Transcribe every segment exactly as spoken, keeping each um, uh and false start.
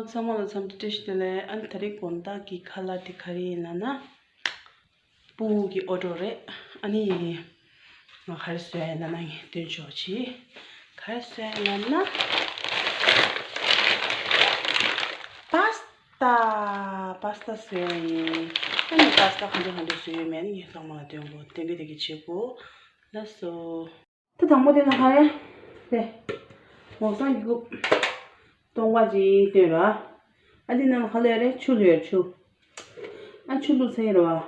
ཚང་མ་ལ་འཚམས་འདྲི་བཀྲ་ཤིས་བདེ་ལེགས། ཨ་ནི་ད་རེས་དགོང་དག་གི་ཁ་ལག་དེ་ག་རེ་ཡིན་ལབ་ན། སྤུ་གུ་གི་ཨོ་ཌར་རེད། ཨ་ནི་ང་ག་རེ་བཟོས་ཡིན་ལབ་ན་ངས་སྟོན་ཆོག་ཅིག་ག་རེ་བཟོས་ཡིན་ལབ་ན། པཱ་སི་ཏ། པཱ་སི་ཏ་བཟོས་ཡིན། ཨ་ནི་པཱ་སི་ཏ་ག་འདྲ་ག་འདྲ་བཟོས་ཡོད་མེད་ཨ་ནི་ངས་ཚང་མ་ལ་སྟོན་གོ། སྟོན་གི་དེ་གི་བྱེད་གོ། ལགས་སོ། ད་དང་པོ་དེ་ལ་ཧ་རེ་རེད། མོག་སང་གི་ཀུབ་སྟོང་པ་ཅིག་བཏོན་ར། ཨ་འདི་ནང་ལ་ཧ་ལས་རེད། ཆུ་བླུགས་ཡ་ཆུ། ཨ་ཆུ་བླུགས་ཚར་ར་བ།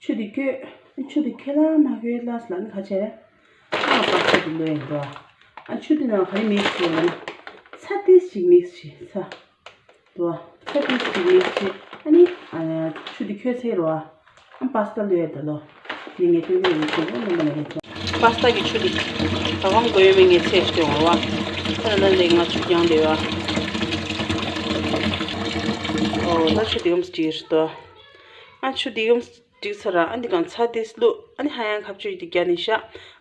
ཆུ་དེ་ཁོལ། ཨ་ཆུ་དེ་ཁོལ་ལ་མ་ཁོལ་ལ་སི་ལ་ནི་ཁ་ཆེ་རེད། ཨ་པ་ཆུ་དེ་བླུགས་ཡ་ར་བ། ཨ་ཆུ་དེ་ནང་ལ་ཧ་རེ་མིག་སི་བྱས་ལ་ན། ཚྭ་ཏིས་ཅིག་མིག་སི་བྱས་ཚྭ། དུ་བ། ཚྭ་ཏིས་ཅིག་མིག་སི་བྱས། ཨ་ནི་ཨ་ཆུ་དེ་ཁོལ་ཚར་ར་བ། ཨ་པཱ་སི་ཏ་བླུགས་ཡ་ད་ལོ། ནི་ངས་སྟོན་གི་ཡོད་ཆེན་པོ་རྣམ་པ་ལ་ངས་ཚོ། པཱ་སི་ཏ་གི་ཆུ་དེ་ག་གམ་དགོས་ཡོད་མེད་ངས་ཚད་ཞིག་སྟོན་བ། ཨ་ལ་ལ་ལས་ང་ཆུ་རྐྱང་བླུགས་ཡ། ཨོ་ད་ཆུ་དེ་གམ་སི་ཅིག་རེད་དོ། ཨ་ཆུ་དེ་གམ་སི་ཅིག་ཚར་ར། ཨ་འདི་གང་ཚྭ་དེ་སི་བླུགས། ཨ་ནི་ཧ་ཡང་ཁ་ཆུ་དེ་རྒྱ་ནི་ཤ།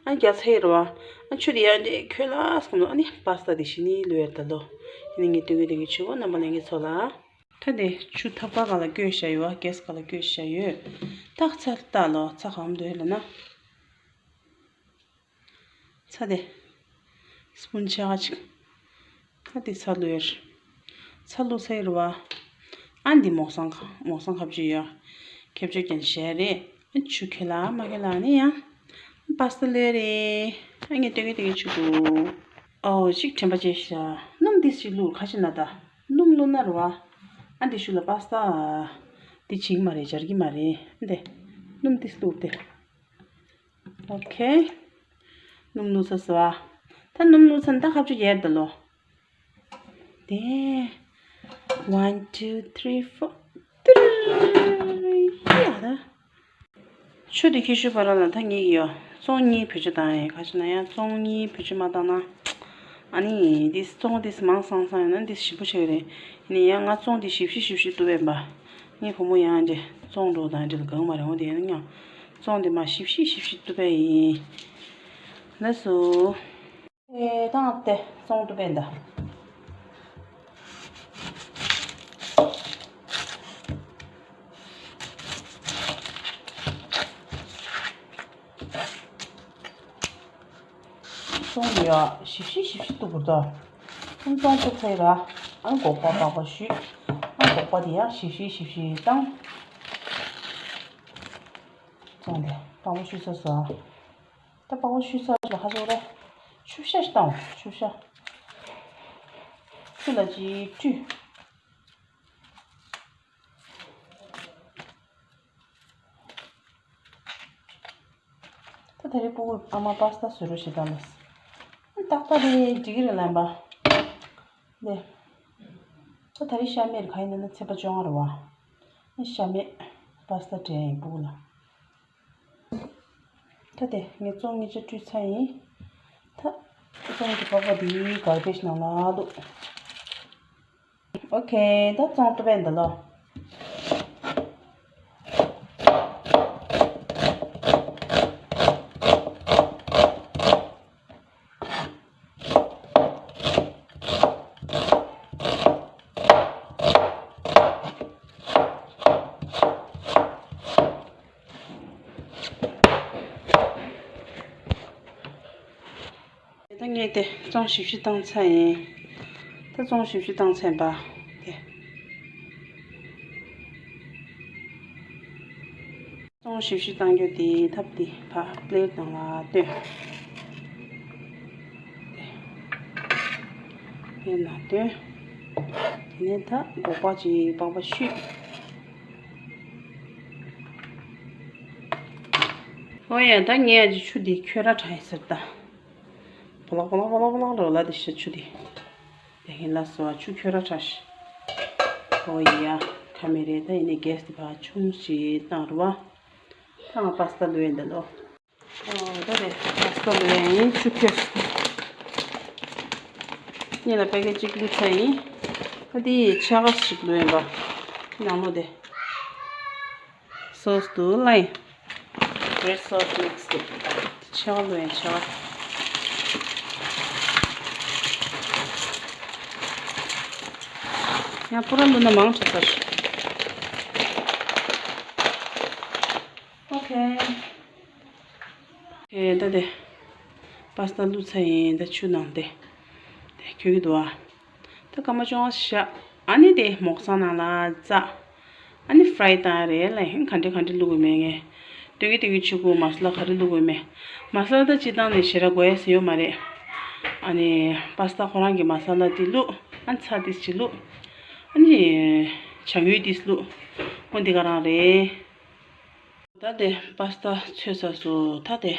ཨ་རྒྱ་ཚར་ར་བ། ཨ་ཆུ་དེ་ཡང་འདྲེ་ཁོལ་ལ་སི་གམ་ལོ། ཨ་ནི་པཱ་སི་ཏ་དེ་ཤི་ནི་བླུགས་ཡ་ད་ལོ། ཡིན་ནི་ངས་སྟོན་གི་དེ་གི་ཆུ་བོ་རྣམ་པ་ལ་ངས་ཚོ་ལ། ད་དེ་ཆུ་ཐབ་ཀ་ག་ལ་བསྐོལ་བཞག་ཡོད། གེ་སི་ག་ལ་བསྐོལ་བཞག་ཡོད། ཏག་ཚ་ལྟ་ལོ། ཚ་གམ་འདོད་ལ་ན། ཚ་དེ་སི་པུན་ཆ་ག་ཅིག་ད་དེ་ཚ་བླུགས་ཡོད། ཚ་བླུགས་ཚར་ར་བ། ཨ་འདི་མོག་སང་ཁ་མོག་སང་ཁ་བཅུ་ཡོད། ཁེབས་ཆོད་ཀྱང་བཞག་རེད། ཨ་ཆུ་ཁེ་ལ་མ་ཁེ་ལ་ནི་ཡང་པཱ་སི་ཏ་བླུགས་རེད། ཨ་ངས་སྟོན་གི་སྟོན་གི་ཆུ་གུ། ཨོ་ཅིག་དྲན་པ་བརྗེད་ཤག་སྣུམ་འདི་ཞིག་བླུགས་ཁ་ཤས་ན་ད། སྣུམ་བླུགས་ན་རུ་བ། ཨ་འདི་ཤུ་ལ་པཱ་སི་ཏ། འདི་བྱིང་མ་རེད། འབྱར་གི་མ་རེད། འདི་སྣུམ་འདི་བླུགས་ཏེ། ཨོ་ཁེ། སྣུམ་བླུགས་ཚར་སོང་ཨ། ད་སྣུམ་བླུགས་ཚར་ན་ད་ཁ་བཅུ་ཡར་ད་ལོ། དེ། One, two, three, four. ཏིར། ཡ་ད། ཆུ་དེ་ཁྱི་ཤུ་བ་ར་ལ་ད་ངེད་ཀྱི་ཡོ། བཙོང་གཉིས་བེད་སྤྱོད་བཏང་ཡས་ཁ་ཆུ་ན་ཡང་བཙོང་གཉིས་བེད་སྤྱོད་མ་བཏང་ན། ཨ་ནི་འདི་བཙོང་འདི་མང་སང་སང་ཡོད་ན་འདི་ཞིབ་པོ་ཆེ་རེད། ཡིན་ན་ཡང་ང་བཙོང་འདི་ཞིབ་ཞིབ་ཞིབ་ཞིབ་བཏུབ་པས་པ། ངའི་བུ་མོ་ཡང་འདི་བཙོང་འགྲོ་དང་འདི་ལ་གང་མ་རེད། འོ་དེ་ཡིན་ན་ཡང་བཙོང་འདི་མ་ཞིབ་ཞིབ་ཞིབ་ཞིབ་བཏུབ་པས་ཡིན། ལགས་སོ། ཨེ་ད་ང་དེ་བཙོང་བཏུབ་པས་འདའ། བཙོང་འདི་ཡ་ཞིབ་ཞིབ་ཞིབ་ཞིབ་བཏུབ་དགོས་དོ། ཨང་བཙོང་བཏུབ་ཚེ་ར། ཨང་སྒོག་པ་པགས་པ་བཤུས། ཨང་སྒོག་པ་འདི་ཡ་ཞིབ་ཞིབ་ཞིབ་ཞིབ་བཏང་། བཙོང་འདི་པགས་པ་བཤུས་ཚར་སོང་། ད་པགས་པ་བཤུས་ཚར་ལ་ཧ་ཟོ་རེ། ཆུ་ཤ་ཞིག་བཏང་། ཆུ་ཤ། ཆུ་ལ་ཅིག་བཀྲུས། ད་ད་རེས་སྤུ་གུ་ཨ་མ་པཱ་སི་ཏ་བཟོ་རོགས་ཞེས་བཏང་ལ། ཏག་ཏག་རེད། འགྲིག་གི་རེད་ལབ་པ། ལེ། ད་ད་རེས་ཤ་མེད་ག་ཡིན་ན་ཚེས་པ་བཅོ་ལྔ་རེད་བ། ཤ་མེད། པཱ་སི་ཏ་སྤྲད་ཡིན་སྤུ་གུ་ལ། ད་དེ་ངས་བཙོང་ངེད་ཅག་བཀྲུས་ཚར་ཡིན། ད་བཙོང་གི་པགས་པ་འདི་གར་བེ་ཇི་ནང་ལ་བླུགས། ཨོ་ཁེ། ད་བཙོང་བཏུབ་པས་འདི་ལོ། ད་ངས་དེ་བཙོང་ཞིབ་ཞིབ་བཏང་ཚར་ཡིན། ད་བཙོང་ཞིབ་ཞིབ་བཏང་ཚར་པ། དེ། བཙོང་ཞིབ་ཞིབ་བཏང་རྒྱུ་དེ་ཐབས་དེ་ཕ་པླེ་ནང་ལ་བཏོན། དེ། པླེ་ནང་བཏོན། དེ་ནས་ད་སྒོག་པ་ཅིག་པགས་པ་བཤུས། ཨོ་ཡ་ད་ངས་ཨ་ཅེ་ཆུ་དེ་ཁྱོད་ར་དྲག་ཡིན་ཟེར་ད། བོ་ལག་བོ་ལག་བོ་ལག་བོ་ལག་རོ་ལ་དེ་ཤ་ཆུ་དེ། དེ་ཧིན་ལ་སོ་བ་ཆུ་ཁྱོད་ར་དྲག་ཤི། ཨོ་ཡ་ཁ་མེ་རེ་ད་ཡིན་ནི་གེ་སི་དེ་ཕ་ཆུང་ཞིག་བཏང་རུ་བ། ད་ང་པཱ་སི་ཏ་བླུགས་ཡིན་ད་ལོ། ཨོ་ད་རེ་པཱ་སི་ཏ་བླུགས་ཡིན་ཆུ་ཁྱོད། གཉིས་ལ་པེ་ཀེ་ཊི་གཅིག་བླུགས་ཚར་ཡིན། ད་དེ་ཕྱེད་ཀ་ཞིག་བླུགས་ཡིན་པ། ནང་ལོ་དེ། སོ་སི་དུ་བླུགས་ཡིན། རེཌ་སོ་སི་མིག་སི་དུ། ཕྱེད་ཀ་བླུགས་ཡིན་ཕྱེད་ཀ། ཡང་པུ་ར་བླུགས་ན་མང་དྲགས་ཚར། ཨོ་ཁེ། ཨོ་ཁེ། ད་དེ་པ་སི་ཏ་བླུགས་ཚར་ཡིན། ད་ཆུ་ནང་དེ་དེ་ཁོལ་གྱི་འདུག་ཨ། ད་སྐར་མ་བཅོ་ལྔ་བཞག་ཨ་ནི་དེ་མོག་སང་ནང་ལ་བཙགས། ཨ་ནི་ཧྥ་རའི་བཏང་ཡ་རེད་ལ། ཧིན་ག་འདྲ་ག་འདྲ་བླུགས་དགོས་མེད་ངས། སྟོན་གྱི་སྟོན་གྱི་ཆུ་ཁོལ། མ་ས་ལ་ག་རེ་བླུགས་དགོས་མེད། མ་ས་ལ་ད་སྤྱིར་བཏང་ནས་ཞེ་དྲག་དགོས་ཡ་ཟེར་ཡོད་མ་རེད། ཨ་ནི་པ་སི་ཏ་ཁོ་རང་གི་མ་ས་ལ་དེ་བླུགས། ཨ་ནི་ཚྭ་ཏིས་ཅིག་བླུགས། ཨ་ནི་བྱ་འགུལ་ཏིས་བླུགས། ཨོ་འདི་ག་རང་རེད། ད་དེ་པ་སི་ཏ་ཚོས་ཚར་སོང་། ད་དེ་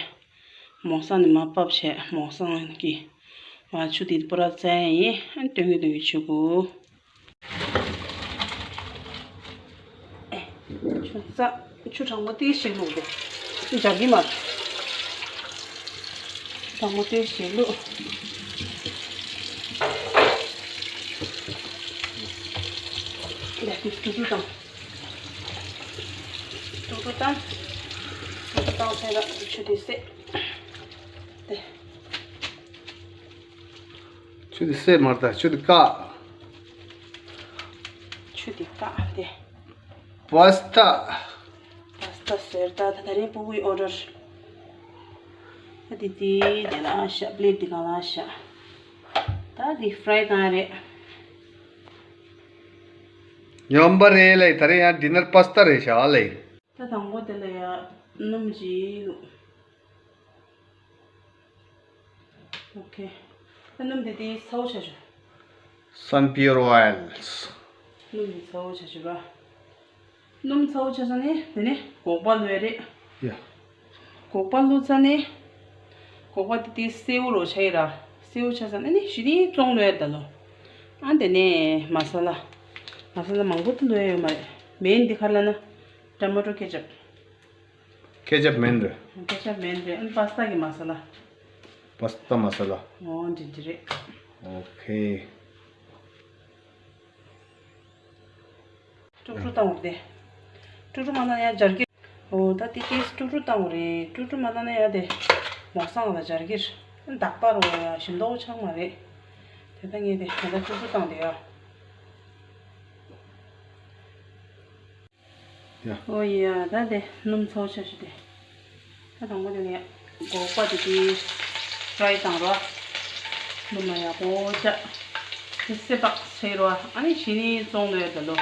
མོག་སང་ནས་མར་ཕབ་བྱས། མོག་སང་གི་མར་ཆུ་དེ་པུ་ར་བཙལ་ཡིན། ཨ་ནི་སྟོན་གྱི་སྟོན་གྱི་ཆུ་ཁོལ། ཆུ་ཚ། ཆུ་གྲང་མོ་ཏིས་ཞིག་བླུགས་ཏེ། འཇག་གི་མ། ཆུ་གྲང་མོ་ཏིས་ཞིག་བླུགས། ལས་དེ་དཀྲུག་དཀྲུག་བཏང་། དཀྲུག་དཀྲུག་བཏང་། དཀྲུག་དཀྲུག་བཏང་ཚར་ལ་ཆུ་དེ་བསད། དེ། ཆུ་དེ་བསད་མ་རེད་ད། ཆུ་དེ་བཀག་ཆུ་དེ་བཀག་དེ། པ་སི་ཏ། པ་སི་ཏ་ཟེར་ད། ད་ད་རིང་སྤུ་གུའི་ཨོ་ཌར། ད་དེ་དེ་དེ་ལ་བཞག་པླེཊ་དེ་སྒང་ལ་བཞག་ད་དེ་ཧྥ་རའི་བཏང་རེད། ཡོང་པ་རེད་ལེ། ད་རིང་ཡང་ཌི་ནར་པ་སི་ཏ་རེད་བཞག་ལེ། ད་དང་པོ་དེ་ལ་ཡ་སྣུམ་གྱིས། ཨོ་ཁེ། ད་སྣུམ་དེ་དེ་ཚ་བོ་བྱ་ཆོག Sun Pure Oils། སྣུམ་དེ་ཚ་བོ་བྱ་ཆོག་ར། སྣུམ་ཚ་བོ་བྱས་ཙང་ནི་དེ་ནི་སྒོག་པ་བླུགས་ཡ་རེད། ཡ། སྒོག་པ་བླུགས་ཙང་ནི། སྒོག་པ་དེ་དེ་སེའུ་རོ་ཆ་ཡི་ར། སེའུ་ཆ་ཙང་ནི་ནི་ཞི་ནི་བཙོང་བླུགས་ཡ་རེད་ད་ལོ། ཨ་དེ་ནས་མ་ས་ལ། མ་ས་ལ་མང་པོ་དེ་བླུགས་ཡ་ཡོད་མ་རེད། མེན་འདི་ག་རེ་ལབ་ན། ཊ་མ་ཊོ་ཀེ་ཅབ། ཀེ་ཅབ་མེན་རེད། ཀེ་ཅབ་མེན་རེད། ཨ་ནི་པ་སི་ཏ་གི་མ་ས་ལ། པ་སི་ཏ་མ་ས་ལ། ཨོ་འདི་འདི་རེད། ཨོ་ཁེ། དཀྲུག་དཀྲུག་བཏང་བ་དེ། དཀྲུག་དཀྲུག་མ་བཏང་ཡ་འབྱར་གི། ཨོ་ད་དེ་ཏིས་དཀྲུག་དཀྲུག་བཏང་བ་རེད། དཀྲུག་དཀྲུག་མ་བཏང་ན་ཡ་དེ། མོག་སང་ལ་འབྱར་གི། འདག་པ་རོ་ཡ་ཞིམ་མདོག་ཆགས་མ་རེད། དེ་ད་ངས་དེ་ད་ལྟ་དཀྲུག་དཀྲུག་བཏང་དེ་ཡ། ཡ། ཨོ་ཡ་ད་དེ་སྣུམ་ཚ་བོ་ཆ་ཞིག་དེ། ད་དང་པོ་དེ་ནས་སྒོག་པ་དེ་དེ་ཧྥ་རའི་བཏང་རོགས། སྣུམ་ལ་ཡག་པོ་བྱ། དེ་སེ་པག་ཆེ་རོགས། ཨ་ནི་ཞི་ནི་བཙོང་བླུགས་ཡ་ད་ལོ།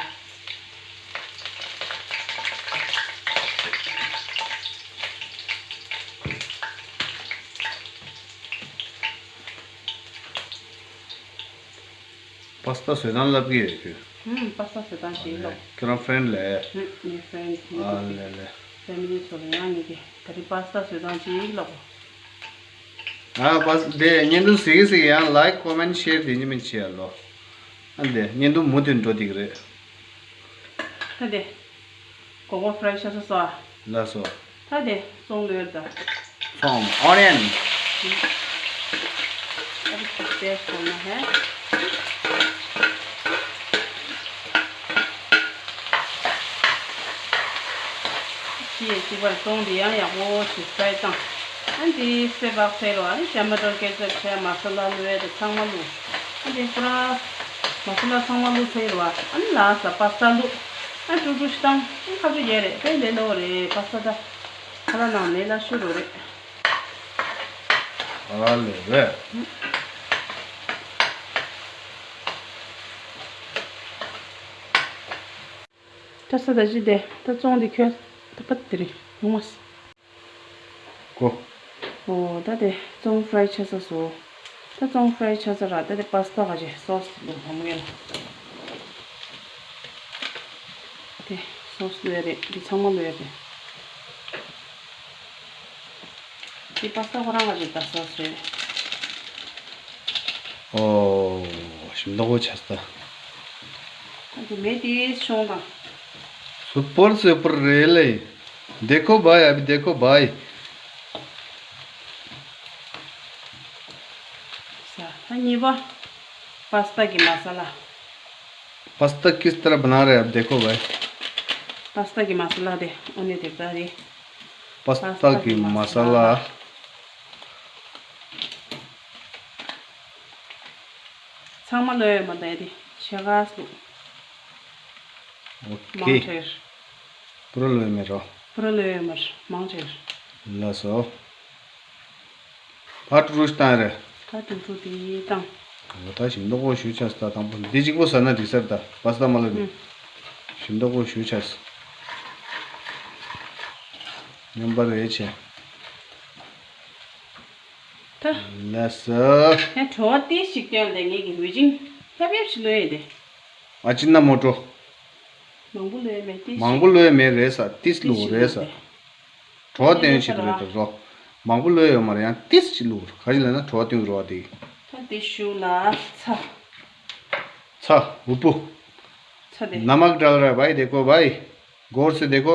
པ་སི་ཏ་བཟོ་སྟངས་ལབ་ཀྱི་ཡོད་ཁྱོད། ཧུམ། པ་སི་ཏ་བཟོ་སྟངས་ཅིག་ལབ། ཁྱོད་རང་ཕྲེན་ལས། ཧུམ། ངའི་ཕྲེན། ཨ་ལེ་ལེ། ཕེ་མི་ལི་ཚོ་ལ་ཡང་ངས་དེ་ད་རིང་པ་སི་ཏ་བཟོ་སྟངས་ཅིག་ལབ། ཨ་པ་སི་དེ་བརྙན་ཐུང་གཟིགས་གཟིགས་ཡང་ལའིཀ་ཀོ་མེན་ཤེར་དེ་ཉིན་མིན་བྱེད་ཡ་ལོ། ཨ་འདི་བརྙན་ཐུང་མུ་མཐུད་འགྲོ་བསྡད་ཀྱི་རེད། ད་དེ། སྒོག་པ་ཧྥ་རའི་ཆ་ས་སོ། ལགས་སོ། ད་དེ་བཙོང་བླུགས་ཡ་ད། ཚོང་། ཨོ་ནི་ཡན། ཨ་རི་ཁ་ཏེ་སོང་ན་ཧེ། ཅི་ཡེ་ཅི་པར་བཙོང་དེ་ཡང་ཡག་པོ་ཞིག་ཧྥ་རའི་བཏང་། ཨ་འདི་སེ་པག་ཕེ་རོ། ཨ་ནི་ཊ་མ་ཊོ་ཀེ་ཅབ་བྱས་མ་ས་ལ་བླུགས་ཡ་དེ་ཚང་མ་བླུགས། ཨ་འདི་པུ་ར་མ་ས་ལ་ཚང་མ་བླུགས་ཚར་རོ། ཨ་ནི་ལ་ས་པ་སི་ཏ་བླུགས། ཨ་ཀྲུག་ཀྲུག་ཞིག་བཏང་། ཨ་ཁ་ཆུ་རྒྱས་རེད། དཔེ་ལས་སླ་བོ་རེད། པ་སི་ཏ་ད་ཁ་ལག་ནང་མེད་ལ་ཤུ་རོ་རེད། ཨ་ལེ་རེད། ད་ས་ད་ཅི་དེ་ད་བཙོང་དེ་ཁྱོད་ད་པ་དེ་རེད་ཡོང་མ་སི། གོ། ཨོ་ད་དེ་བཙོང་ཧྥ་རའི་ཆ་ས་སོ། ད་བཙོང་ཧྥ་རའི་ཆ་ས་ར། ད་དེ་པ་སི་ཏ་ག་ཅེ་སོ་སི་བླུགས་ཧ་མ་གེ་ལ། དེ་སོ་སི་བླུགས་ཡ་རེད། འདི་ཚང་མ་བླུགས་ཡ་རེད། འདི་པ་སི་ཏ་ཁོ་རང་ག་ཅེ་ད་སོ་སི་རེད། ཨོ། ཞིམ་མདོག་པོ་ཆགས་སོང་། ད་དེ་མེ་དེ་ཆུང་དང་། སུ་པར་སུ་པར་རེད་ལེ། देखो भाई, अभी देखो भाई। ས། ད་གཉིས་པ། པ་སི་ཏ་གི་མ་ས་ལ། पास्ता किस तरह बना रहे हैं आप, देखो भाई। པ་སི་ཏ་གི་མ་ས་ལ་དེ་ཨོ་ནི་དེབ་ད་རེད། पास्ता की मसाला। ཚང་མ་བླུགས་ཡོད་མ་ད་ཡ་དེ་ཕྱེད་ཀ་བླུགས། ཨོ་མང་ཁེ། ཆེར། པུ་ར་ལོས་མེད་རོ། པུ་ར་ལོས་མར་མང་ཆེར། ལགས་སོ། ཕར་ཀྲུ་ཀྲུ་བཏང་རེད། ཕར་ཀྲུ་ཀྲུ་དེ་བཏང་། འོ་ད་ཞིམ་མདོག་པོ་ཞུ་ཆགས་ད་དང་པོ་འདི་གཅིག་པོ་ཟ་ན་འགྲིག་ས་རེད་ད་པ་སི་ཏ་མ་ལ་ནི། ཨུ། ཞིམ་མདོག་པོ་ཞུ་ཆགས། མཉམ་པར་རེད་བྱས། ད། ལགས་སོ། ཡང་བྲོ་བ་ཏིས་ཞིག་སྟོན་ལས་ངེད་ཀྱི་མུ་ཅིང་ཡབ་ཡབ་ཞིག་ལོས་ཡོད་དེ། ཨ་ཅི་ན་མོ་ཀྲོ། མང་པོ་ལོས་མེད་ཏིས་ཞིག་མང་པོ་ལོས་མེད་རེད་ས་ཏིས་ལུ་རེད་ས། བྲོ་བ་སྟོན་ཞིག་རེད་ད་རོ། མང་པོ་ལོས་ཡོད་མ་རེད་ཡང་ཏིས་ཅི་ལུ་ག་ཅི་ལ་ན་བྲོ་བ་སྟོན་རོ་བ་དེ། ད་དེ་ཞུ་ལ་ཚ། ཚ་འུ་པུ། ཚ་དེ། नमक डाल रहा है भाई, देखो भाई, गौर से देखो।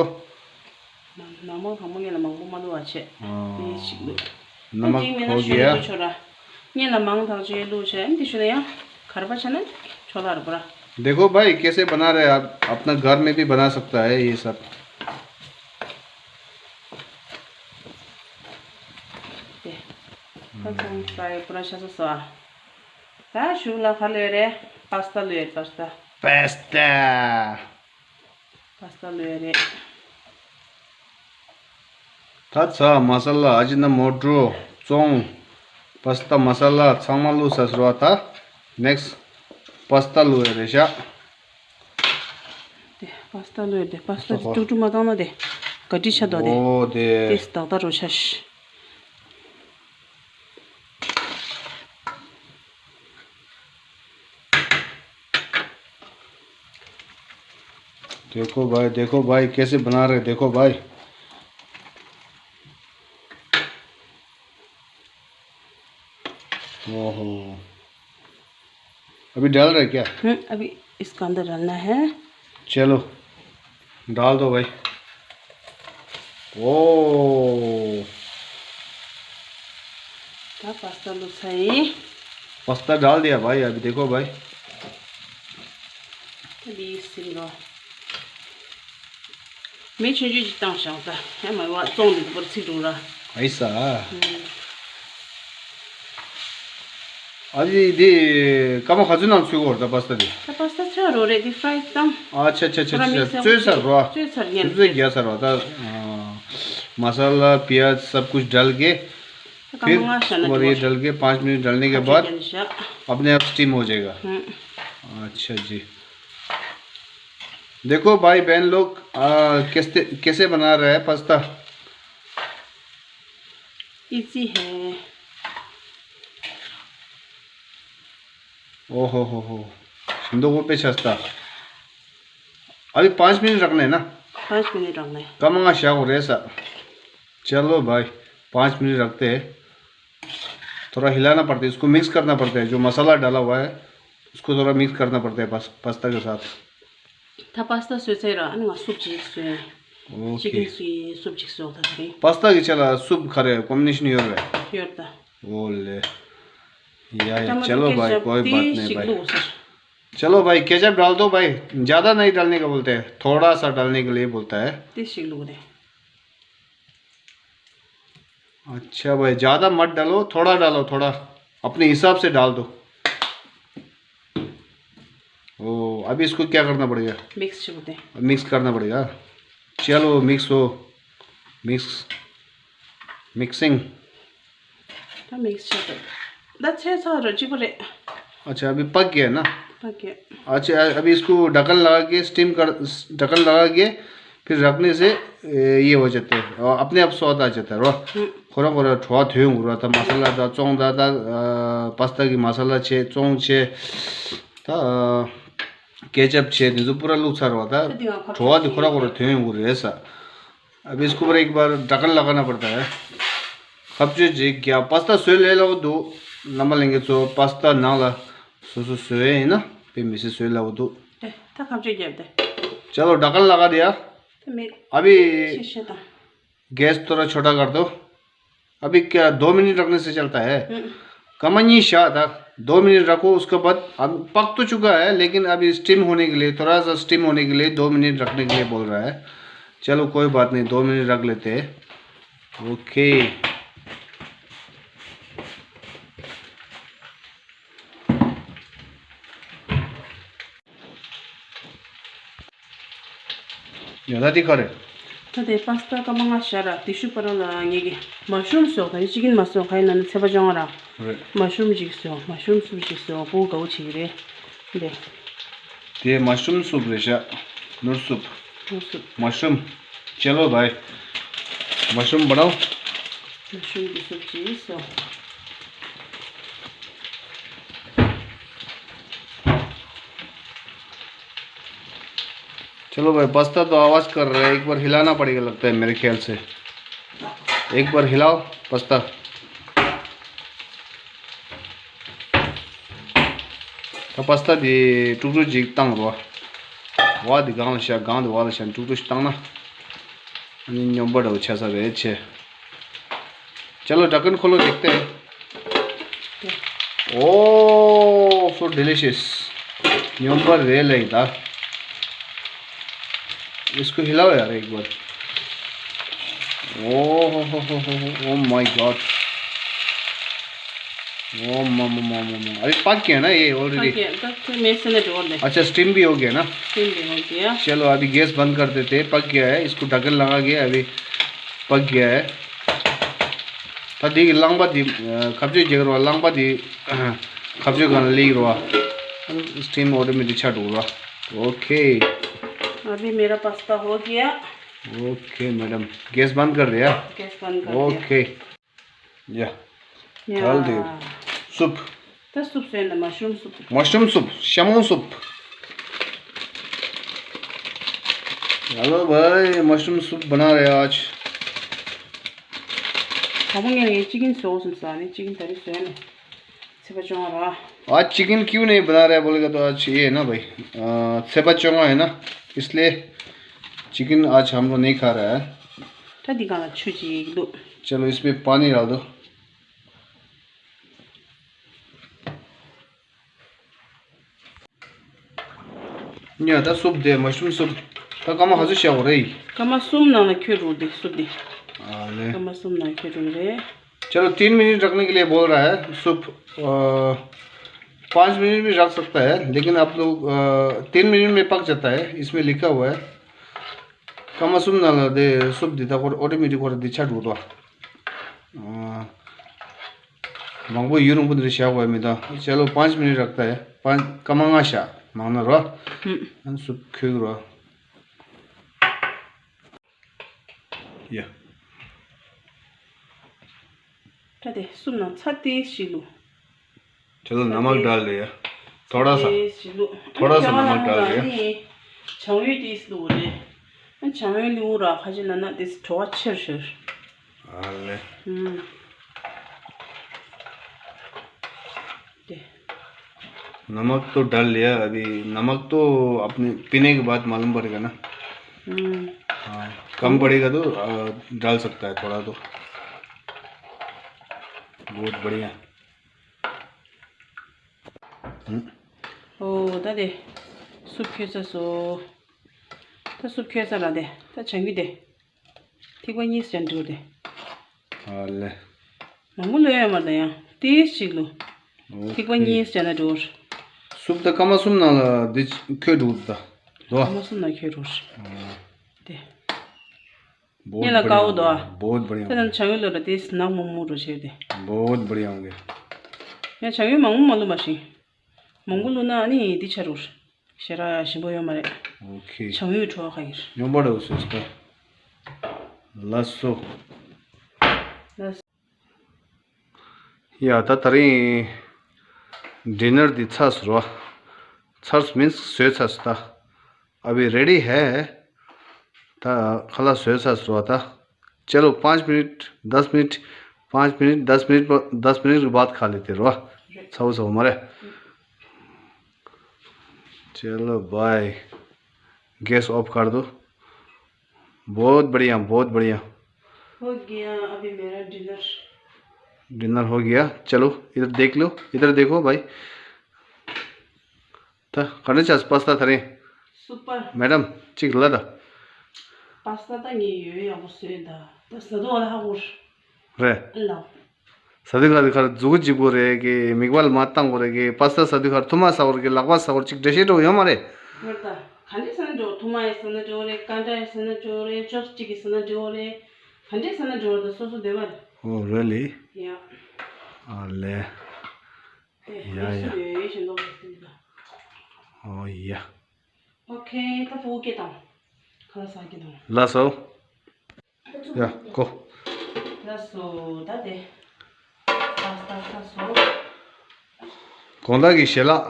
ནམ་མང་དང་པོ་ངེད་ལ་མང་པོ་མ་འདུག་བ་བྱས། ཨ། ནི་ཞིག་འདུག་ད་नमक གཅིག་མིན་ན་हो ཞུ་गया। ལེ་ཆོ་ར། ངེད་ལ་མང་དང་ཆེ་ལུགས་བྱས་འདི་ཞུ་ན་ཡང་གར་པ་བྱས་ན་ཆོ་ལ་ར་པོ་ར། देखो भाई, कैसे बना रहे हैं आप? अपना घर में भी बना सकता है ये सब। དེ། ད་ཚང་ས་ཡི་པུ་ར་ཤ་ས་སོ། ད་ཞུ་ལ་ག་ལོས་རེད། པ་སི་ཏ་ལོས་རེད་པ་སི་ཏ། པ་སི་ཏ། པ་སི་ཏ་ལོས་རེད། ད་ཚ་མ་ས་ལ་ཨ་ཅི་ན་མོ་ཀྲོ་བཙོང་། པ་སི་ཏ་མ་ས་ལ་ཚང་མ་བླུགས་ས་ཟེར་བ་ད། ནེག་སི་པ་སི་ཏ་བླུགས་ཡ་རེད་ཤག་དེ་པ་སི་ཏ་བླུགས་ཡ་དེ་པ་སི་ཏ་དེ་ཀྲུག་ཀྲུག་མ་བཏང་ན་དེ་ག་འདྲི་ཆ་འདུག་དེ། ཨོ་དེ། དེ་སི་ཏག་ཏག་རོ་ཆ་ཤི། देखो भाई, देखो भाई, कैसे बना रहे, देखो भाई। ओहो, अभी डाल रहे क्या? हम्म, अभी इसका अंदर डालना है। चलो, डाल दो भाई। ओ। ད་པ་སི་ཏ་བླུགས་ཚར་ཡིན། पास्ता डाल दिया भाई, अभी देखो भाई। ད་འདི་ཟིན་རོ། མེ་ཆུང་ཆུང་ཅིག་བཏང་བཞག་ད། ཡ་མ་བ་བཙོང་འདི་པར་ཚིག་འགྲོ་ར། ऐसा। ཨ་ཙི་འདི་སྐར་མ་ག་ཚོད་ནང་ཚུད་དགོས་རེད་ད་པ་སི་ཏ་འདི། ད་པ་སི་ཏ་ཚོད་རོ་རེད་འདི་ཕ་རའི་བཏང་། ཨ་ཆ་ཆ་ཆ་ཆ་ཆ། བཙོས་ཚར་རོ། བཙོས་ཚར་ཉན། བཙོས་རྒྱག་ཚར་རོ་ད། मसाला प्याज सब कुछ डाल के फिर इसको ये डाल के पाँच मिनट डालने के बाद अपने आप स्टीम हो जाएगा। अच्छा जी। देखो भाई बहन लोग, आ, कैसे कैसे बना रहा है पास्ता। इजी है। ओहो हो हो। ཞིམ་མདོག་པོ་དཔེ་ཆ་སྟ། अभी पाँच मिनट रखना है ना? पाँच मिनट रखना है। कम ना शाह हो रहे सा। चलो भाई, पाँच मिनट रखते हैं। थोड़ा हिलाना पड़ता है, इसको मिक्स करना पड़ता है। जो मसाला डाला हुआ है, उसको थोड़ा मिक्स करना पड़ता है पास, पास्ता के साथ। ད་པ་སི་ཏ་བཟོས་ཚར་ར། ཨ་ནི་ང་སུབ་ཅིག་བཟོས། ཨོ་ཁེ། ཅི་ཀིན་སུ་ཡི་སུབ་ཅིག་བཟོས་ད་ད་རིང་། པ་སི་ཏ་གི་ཆ་ལ་སུབ་ག་རེ་ཀོམ་བི་ནེ་ཤན་ཡོད་རེད། ཡོད་ད། ཨོ་ལེ། या या, चलो भाई, कोई बात नहीं भाई। चलो भाई, केचप डाल दो भाई, ज़्यादा नहीं डालने का बोलते हैं, थोड़ा सा डालने के लिए बोलता है। ཏི་ཞིག་བླུགས་རེད། अच्छा भाई, ज़्यादा मत डालो, थोड़ा डालो, थोड़ा अपने हिसाब से डाल दो। ओ, अभी इसको क्या करना पड़ेगा? मिक्स ཆུ་དེ། मिक्स करना पड़ेगा। चलो, मिक्स हो, मिक्स, मिक्सिंग। ད་མིག་སི་ཆགས་འདུག་ད་ཚོས་ཚར་རོ་གཅིག་པོ་རེད། अच्छा, अभी पक गया ना? पक गया। अच्छा, अभी इसको ढक्कन लगा के स्टीम कर, ढक्कन लगा के फिर रखने से, ए, ये हो जाते हैं, अ, अपने आप स्वाद आ जाता है, रो। हम्म। ཁོ་རང་ཁོ་རང་བྲོ་བ་དོན་འགྲོ་ད་མ་ས་ལ་ད་བཙོང་ད་ད་པ་སི་ཏ་གི་མ་ས་ལ་བྱས་བཙོང་བྱས་ད་ཀེ་ཅབ་བྱས་དེ་ཚོ་པུ་ར་བླུགས་ཚར་བ་ད་བྲོ་བ་དེ་ཁོ་རང་ཁོ་རང་དོན་འགྲོ་རེད་ས། अब इसको ऊपर एक बार ढक्कन लगाना पड़ता है। ཁ་བཅད་ཅིག་རྒྱག་པ་སི་ཏ་བཟོས་ལས་སླ་པོ་འདུག་རྣམ་པ་ལྷན་རྒྱས་ཚོ་པ་སི་ཏ་ནང་ལ་སོ་སོ་བཟོས་ཡིན་ན་དཔེ་མི་སྲིད་བཟོས་སླ་པོ་འདུག་དེ་ད་ཁ་བཅད་རྒྱབ་དེ། चलो, ढक्कन लगा दिया। तो मैं अभी शीशे का गैस थोड़ा छोटा कर दो। अभी क्या दो मिनट रखने से चलता है? हम्म। कम नहीं शायद, दो मिनट रखो, उसके बाद अब पक तो चुका है, लेकिन अभी स्टीम होने के लिए, थोड़ा सा स्टीम होने के लिए दो मिनट रखने के लिए बोल रहा है। चलो, कोई बात नहीं, दो मिनट रख लेते हैं। ओके। ཡ་ད་འདི་ག་རེད། ད་དེ་པ་སི་ཏ་སྐར་མ་ལྔ་བཞག་ར། དེ་ཤུག་པ་ར་ལ་ངེད་ཀྱི་མ་ཤུམ་བཟོ། ད་ཅི་ཀིན་མ་བཟོ། ག་ཡིན་ན་ནི་ཚེ་པ་ཅོང་ར། རེད། མ་ཤུམ་ཅིག་བཟོ། མ་ཤུམ་སུབ་ཅིག་བཟོ། བུ་དགའ་བོ་བྱེད་ཀྱི་རེད། འདི། དེ་མ་ཤུམ་སུབ་རེད་ཤག་ནོར་སུབ། ནོར་སུབ། མ་ཤུམ། ཅེ་ལོ་བའི། མ་ཤུམ་བ་ནའོ། མ་ཤུམ་གྱི་སུབ་ཅིག་བཟོ། चलो भाई, पस्ता तो आवाज कर रहा है, एक बार हिलाना पड़ेगा लगता है मेरे ख्याल से। एक बार हिलाओ पस्ता। ད་པ་སི་ཏ་འདི་དཀྲུག་དཀྲུག་ཅིག་བཏང་རོགས། བ་འདི་སྒང་ལ་བཞག་སྒང་འདི་བ་ལ་བཞག་དཀྲུག་དཀྲུག་ཅིག་བཏང་ན། ཨ་ནི་སྙོམས་པོ་འདྲ་བོ་ཆགས་ས་རེད་ཆེ། चलो, ढक्कन खोलो, देखते हैं। ओह, so delicious। སྙོམས་པོ་རེད་ལེ་ད། इसको हिलाओ यार एक बार। ओह हो हो हो हो हो, oh my God। ओ मामा मामा मामा, अभी पक गया ना ये already? पक गया, तो फिर मैं इसने जोड़ दे। अच्छा, स्टीम भी हो गया ना? स्टीम भी हो गया। चलो, अभी गैस बंद कर देते हैं, पक गया है। इसको ढक्कन लगा के अभी पक गया है। ད་འདི་གི་རླངས་པ་འདི་ཁ་བཅོས་རྒྱག་རོགས། རླངས་པ་འདི་ཁ་བཅོས་སྒང་ལ་སླེབས་རོགས། स्टीम ऑटोमेटिक ཆགས་འགྲོ་རོགས། ओके। अभी मेरा पास्ता हो गया। ओके मैडम, गैस बंद कर दिया? गैस बंद कर दिया। ओके। या। या। डाल दे। सूप। ད་སུབ་བཟོས་ན་མ་ཤུམ་སུབ། मशरूम सूप, शैमोन सूप। हेलो भाई, मशरूम सूप बना रहे हैं आज। དང་པོ་ངས་ཅི་ཀིན་བཟོ་བསམ་ས་ནི་ཅི་ཀིན་ད་རེས་བཟོས་ནས་ཚེ་པ་ཅོང་ར། आज चिकन क्यों नहीं बना रहे बोलेगा तो आज ये है ना भाई, अ, ཚེ་པ་ཅོང་ཨ་ཡིན་ན། इसलिए चिकन आज हम लोग नहीं खा रहा है। ད་འདི་སྒང་ལ་ཆུ་ཅིག་འདུག चलो, इसमें पानी डाल दो। ཉ་ད་སུབ་དེ་མ་ཤུམ་སུབ། ད་སྐར་མ་ག་ཚོད་བཞག་དགོས་རེད། སྐར་མ་གསུམ་ནང་ལ་འཁྱོལ་འགྲོ་དེ་སུབ་དེ། ཨ་ལེ། སྐར་མ་གསུམ་ནང་འཁྱོལ་འགྲོ་རེད། चलो, तीन मिनट रखने के लिए बोल रहा है सूप। अ, पाँच मिनट भी रख सकता है, लेकिन आप लोग, अ, तीन मिनट में पक जाता है, इसमें लिखा हुआ है। སྐར་མ་གསུམ་ནང་ལ་དེ་སུབ་དེ་ད་ཁོ་ཨོ་ཏོ་མེ་ཏིག་ཁོ་ར་དེ་ཆགས་འགྲོ་དོ། ཨ། མང་པོ་ཡུན་རིང་པོ་འདིར་བཞག་དགོས་མི་འདུག चलो, पाँच मिनट रखता है। पाँच, སྐར་མ་ལྔ་བཞག་མང་ན་རོ། ཨ་ནི་སུབ་ཁོལ་རོ། ཡ། ད་དེ་སུབ་ནང་ཚྭ་ཏིས་ཞིག་བླུགས། चलो, नमक डाल दिया। थोड़ा सा। ཏིས་ཞིག་བླུགས། थोड़ा सा नमक डाल दिया। ཨ་ནི་བྱང་ཡུལ་ཏིས་བླུགས་རེད། ཨ་བྱང་ཡུལ་བླུགས་ར་ཁ་ཅིག་ལ་ན་ཏིས་བྲོ་བ་ཆེར་ཤོར། ཨ་ལེ། ཨུམ། དེ། नमक तो डाल लिया, अभी नमक तो अपने पीने के बाद मालूम पड़ेगा ना। हम्म। हाँ, कम पड़ेगा तो, आ, डाल सकता है थोड़ा तो। बहुत बढ़िया। हम्म। ཨོ་ད་དེ་སུབ་ཁོལ་ཚར་སོང་། ད་སུབ་ཁོལ་ཚར་ལ་དེ་ད་བྱང་ཡུལ་དེ། ཐིགས་པ་གཉིས་ཅན་འགྲོ་དེ། ཨ་ལེ། མང་པོ་ལོས་ཡོད་མ་རེད་ཡང་ཏིས་ཅིག་ལོ། ཨོ་ཐིགས་པ་ཁེ། གཉིས་ཅན་ན་འགྲོ། སུབ་ད་སྐར་མ་གསུམ་ནང་ལ་འདི་ཁོལ་འགྲོ་ད། ལོ། སྐར་མ་གསུམ་ནང་ཁོལ་འགྲོ། ཨ། དེ། बहुत ཉིན་ལ་དཀར་པོ་འདུག་ཨ། बहुत बढ़िया། ད་ནང་བྱང་ཡུལ་ལོ་ལ་ཏིས་ནག་མོག་མོག་འགྲོ་བྱེད་དེ། बहुत बढ़िया होंगे། ཡང་བྱང་ཡུལ་མང་པོ་མ་ལོ་མ་ཤིང་། མང་པོ་ལོ་ན་ཨ་ནི་འདི་ཆ་རུ། ཞེ་དྲག་ཞིམ་པོ་ཡོད་མ་རེད། ཨོ་ཁེ། བྱང་ཡུལ་བྲོ་བ་ཁ་ཡིར། སྙོམས་པ་འདྲ་བོ་བཟོས་སོང་། ལགས་སོ། ལགས་སོ། ཡ་ད་ད་རིང་ཌི་ནར་འདི་ཚར་སོང་ར། ཚར་སོང་མིན་བཟོས་ཚར་སོང་ད། अभी रेडी है। ད་ཁ་ལག་བཟོས་ཚར་སོང་ད། चलो, पाँच मिनट, दस मिनट, पाँच मिनट, दस मिनट पर, दस मिनट के बाद खा लेते हैं, वाह। सौ, सौ हमारे। चलो भाई, गैस ऑफ कर दो। बहुत बढ़िया, बहुत बढ़िया। हो गया अभी मेरा डिनर। डिनर हो गया। चलो, इधर देख लो, इधर देखो भाई। ད་ག་འདྲ་བྱས་པ་སྟ་ད་རིང་། སུ་པར། མེ་ཌམ་གཅིག་ལ་ད། པ་སྟ་ད་ངས་ཡོད་ཡག་པོ་བཟོས་ད། ད་ཟ་དུ་བ་ལ་ཧ་གོ་རེད། ལ། ཟ་དུས་ཁར་དུས་ཁར་མཛུ་གུ་འཇིབ་དགོས་རེད་གི། མིག་པར་མར་བཏང་དགོས་རེད་གི། པ་སྟ་ཟ་དུས་ཁར་ཐུར་མ་ཟ་དགོས་རེད་གི། ལག་པ་ཟ་དགོས་རེད། གཅིག་འགྲེལ་བཤད་འགྲོ་ཡོད་མ་རེད། ཡོད་ད། ག་འདྲས་ཟ་ན་འགྲོ། ཐུར་མ་ཡིས་ཟ་ན་འགྲོ་རེད། ཀ་འདྲ་ཡིས་ཟ་ན་འགྲོ་རེད། ཅོབ་སི་ཊིག་གིས་ཟ་ན་འགྲོ་རེད། ག་འདྲས་ཟ་ན་འགྲོ་རེད། ད་སོ་སོ་འདོད་པ་རེད། Oh, really? Yeah. ཨ་ལེ། དེ་ཡ་ཡ། སུ་ཡོད་ཡོད་བཞིན་འདུག་ཟེར་གྱི་འདུག Oh, yeah. Okay, ད་ཕྲུ་གུ་སྐད་བཏང་། ཁ་ལག་ཟ་གི་འདུག་ལགས་སོ། ཡ་ཀོ། ལགས་སོ། ད་དེ། པ་སྟ་ཁ་སོ། དགོང་དག་གི་ཞལ་ལག་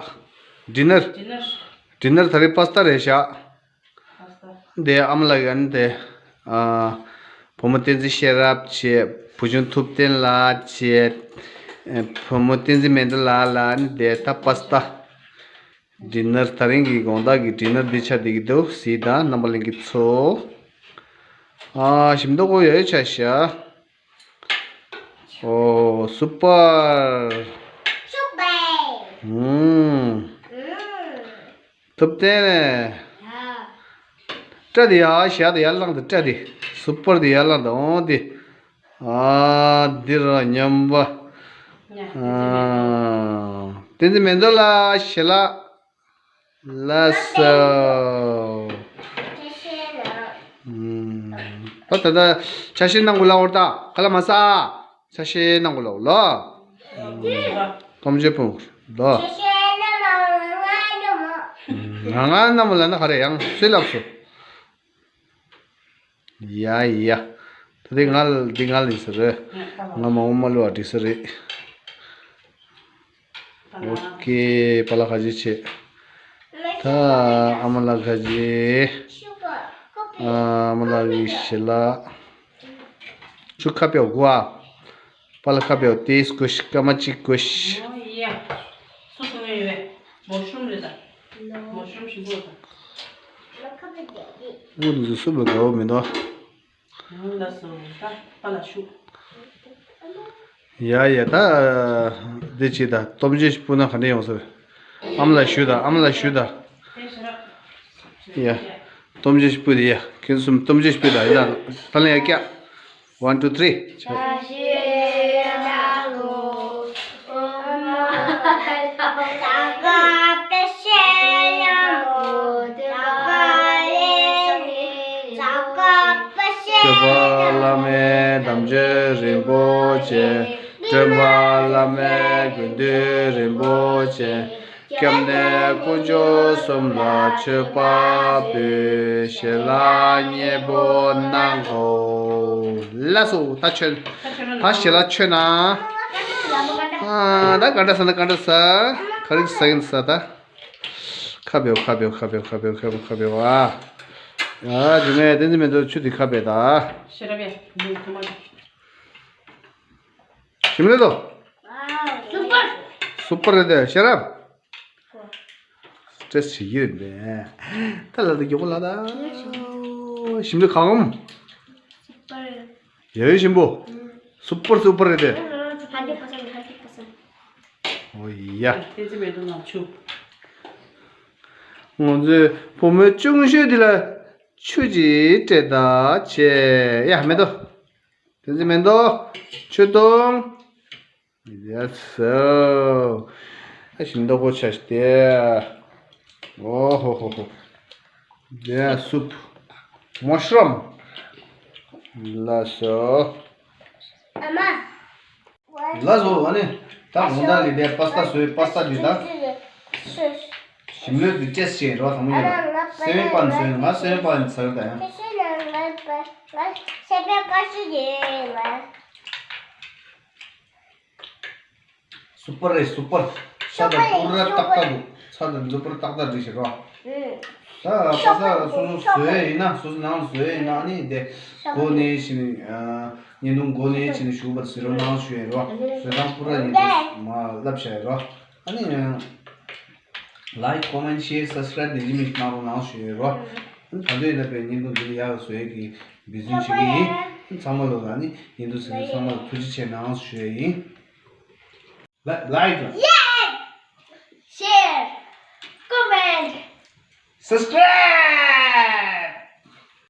ཌི་ནར། ཌི་ནར། ཌི་ནར་ད་རེས་པ་སྟ་རེད་ཤག་པ་སྟ། དེ་ཨ་མ་ལགས་ཀྱིས་དེ། ཨ། བུ་མོ་བསྟན་འཛིན་ཤེས་རབ་བྱས། བུ་ཆུང་ཐུབ་བསྟན་ལགས་བྱས། ཨ། བུ་མོ་བསྟན་འཛིན་མེ་མདའ་ལགས་ལ་ནི་དེ་ད་པ་སྟ། ཌི་ནར། ད་རིང་གི་དགོང་དག་གི་ཌི་ནར་འདི་ཆགས་བསྡད་ཀྱི་འདུག་གཟིགས་དང་རྣམ་པ་ལྷན་རྒྱས་ཚོ། ཨ། ཞིམ་མདོག་ཁོ་ཡ་ཡ་ཆགས་ཤག་ཨོ། སུ་པར། སུ་པར། ཨུམ། ཨུམ། ཐུབ་བསྟན། ཡ། སྐྲ་དེ་ཡར་བཞག་དང་ཡར་བླངས་དང་། སྐྲ་དེ། སུ་པར་དེ་ཡར་བླངས་དང་། ཨོ་དེ། ཨ། འདི་ར་མཉམ་པ། ཨ། བསྟན་འཛིན་མེ་མདའ་ལགས་ཞལ་ལག་ལགས་སོ། ཨུམ། ད་ད་ལྟ་ཆ་ཤས་གནང་དགོས་ལབ་པ་རེད། ད་ག་ལ་མ་ཟ། ཆ་ཤས་གནང་དགོས་ལབ་ལོ། ཨུམ། གཏམ་བརྗོད་ཕུང་ལོ། ང་ང་གནང་མ་ལབ་ན་ག་རེ་ཡང་སུས་ལབ་སོང་། ཡ་ཡ། ད་དེ་ང་ལ་འདི་ང་ལ་ཡིན་ས་རེད། ང་མ་འོངས་མ་ལོ་བ་འགྲིག་ས་རེད། ཨོ་ཀེ། པཱ་ལགས་ཁ་རྗེ་ཆེ། ད་ཨ་མ་ལགས་ཁ་རྗེ། ཨ་མ་ལགས་ཀྱི་ཞལ་ལག་ཆུ་ཁ་པའི་གོ་ཨ། པཱ་ལགས་ཁ་པའི་ཏེས་ཀུ་ཤི་ཀ་མ་ཅི་ཀུ་ཤི། ཨོ་ཡ། སུ་སུ་ངའི་ཡོད། མོ་ཤུམ་རེད་ད། མོ་ཤུམ་ཞིམ་པོ་ད། ཨོ་འདི་ཚོ་སུ་ལ་དགའ་བོ་མི་འདུག་ལགས་སོ། ད་པཱ་ལགས་ཞུ། ཡ་ཡ། ད་འདི་ཅི་ད་སྟོབས་ཆེན་ཞིག་སྤུ་ན་ག་འདྲ་ཡོང་ས་རེད། ཨ་མ་ལགས་ཞུ་ད། ཨ་མ་ལགས་ཞུ་ད། ཡ། སྟོབས་ཆེན་ཞིག་སྤུ་དེ་ཡ། ཁྱེད་གསུམ་སྟོབས་ཆེན་ཞིག་སྤུ་ད། ཡ་ད་ད་ལ་ཡ་ཀྱ། One, two, three. སྐྱོབ་པ་བླ་མའི་དམ་ཆོས་རིན་པོ་ཆེ། སྒྲོལ་མ་བླ་མའི་དགེ་འདུན་རིན་པོ་ཆེ། སྐྱབས་གནས་དཀོན་མཆོག་གསུམ་ལ་མཆོད་པ་འབུལ། ཞལ་ལག་མཉེས་པོ་གནང་གོ། ལགས་སོ། ད་མཆོད། ད་ཞལ་ལག་མཆོད་ན། ཨ། ད་ག་འདྲ་ཟ་ན་ག་འདྲ་ཟ། ག་རེ་ཟ་གིན་ཟ་ད། ཁ་བེའོ་ཁ་བེའོ་ཁ་བེའོ་ཁ་བེའོ་ཁ་བེའོ་ཁ་བེའོ། ཨ། ཨ་ཇུ་ངས་བསྟན་འཛིན་མེ་མདའ་ཆུ་དེ་ཁ་བེ་ད། ཞེ་ར་བེ་མི་ཁ་མ། ཞིམ་རེད་དོ། སུ་པར། སུ་པར་རེད་དེ་ཤེས་རབ། སྟྲེས་བྱེད་ཀྱི་རེད་པས། ད་ལ་ད་མགྱོགས་པོ་ལ་ད། ཞིམ་རེད་གང་འམ། སུ་པར། ཡ་ཡོད་ཞིམ་པོ། སུ་པར་སུ་པར་རེད་དེ། ཧན་ཌེ་ཌ་པར་སེན་ཊི། ཧན་ཌེ་ཌ་པར་སེན་ཊི། ཨོ་ཡ། བསྟན་འཛིན་མེ་མདའ་ལགས་ཆུ། ང་ཚོའི་བུ་མོ་ཆུང་ཤོས་འདི་ལ་ཆུ་ཅིག་སྤྲད་ད་བྱས། ཡ་མེ་མདའ། བསྟན་འཛིན་མེ་མདའ། ཆུ་འཐུང་། ཡ་སོ། ཨ་ཞིམ་མདོག་པོ་ཆགས་ཏེ། ཨོ་ཧོ་ཧོ་ཧོ། ཡ་སུབ། མོ་ཤུ་རུམ། ལགས་སོ། ཨ་མ། ལགས་སོ། ཨ་ནི་ད་དགོང་དག་གི་དེ་པ་སྟ་བཟོས། པ་སྟ་འདི་ད་ཞིམ་ལོས་འདི་ཅེས་བྱས་རོ། ཚང་མ་ཡིན་ན་སེ་བན་པན་བཟོས། ང་སེ་བན་པན་ཟེར་ད་ཡང་། སུ་པར་རེད། སུ་པར། ས་དང་པུ་ར་ཏག་ཏག་འདུག་ས་དང་ལུ་པུར་ཏག་ཏག་འགྲིག་ཤག་རོ། ད་པ་སྟ་སོ་སོ་བཟོས་ཡིན་ན། སོ་སོ་ནང་བཟོས་ཡིན་ན། ཨ་ནི་དེ་གོ་ནས་བྱས་ནས། ཨ། བརྙན་ཐུང་གོ་ནས་བྱས་ནས་ཞུ་བ་ཟེར་རོ་ནང་ཞུ་ཡིན་རོ། བཟོས་སྟངས་པུ་ར་ཉིད་དུ་མ་ལབ་བྱས་རོ། ཨ་ནི། Like, comment, share, subscribe དེ་ཡིན་མིན་གནང་རོགས་གནང་ཞུ་ཡས་རོ། ཨ་ནི་ད་དུང་ཡིན་ན་པའི་བརྙན་ཐུང་འདི་ལ་ཡག་བཟོ་ཡས་ཀྱི་འབད་བརྩོན་བྱེད་ཀྱི་ཡིན། ཚང་མ་ལོ་ལ་ནི་བརྙན་ཐུང་གཟིགས་མཁན་ཚང་མ་ལ་ཐུགས་རྗེ་ཆེ་གནང་ཞུ་ཡས་ཡིན། Li- like, share, comment, subscribe.